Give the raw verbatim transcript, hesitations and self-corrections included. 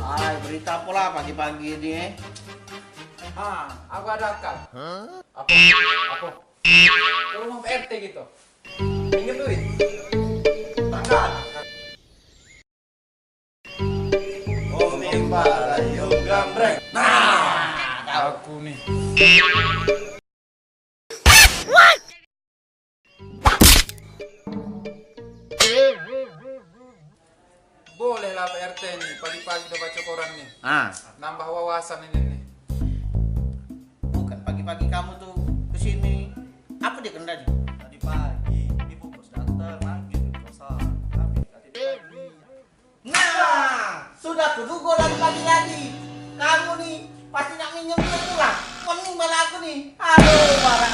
Ai, berita apolah pagi-pagi ni, eh? Ha, aku ado akal. Apo? Apo? Ke rumah P R T gitu. Minjem duit. Takkan. Om Imba Layung Gambreng. Nah, aku nih. Boleh lah Pak R T nih, pagi-pagi udah baca koran nih. Ah. Nambah wawasan ini nih. Bukan pagi-pagi kamu tuh ke sini. Apa dia kena nih? Tadi pagi, ibu bos datang, manggil ke kosan. Kami dikasih pagi. Nah, sudah kuduga dari pagi tadi. Kamu nih pasti nak minjem duit pulang. Pening malah aku nih. Aduh, barang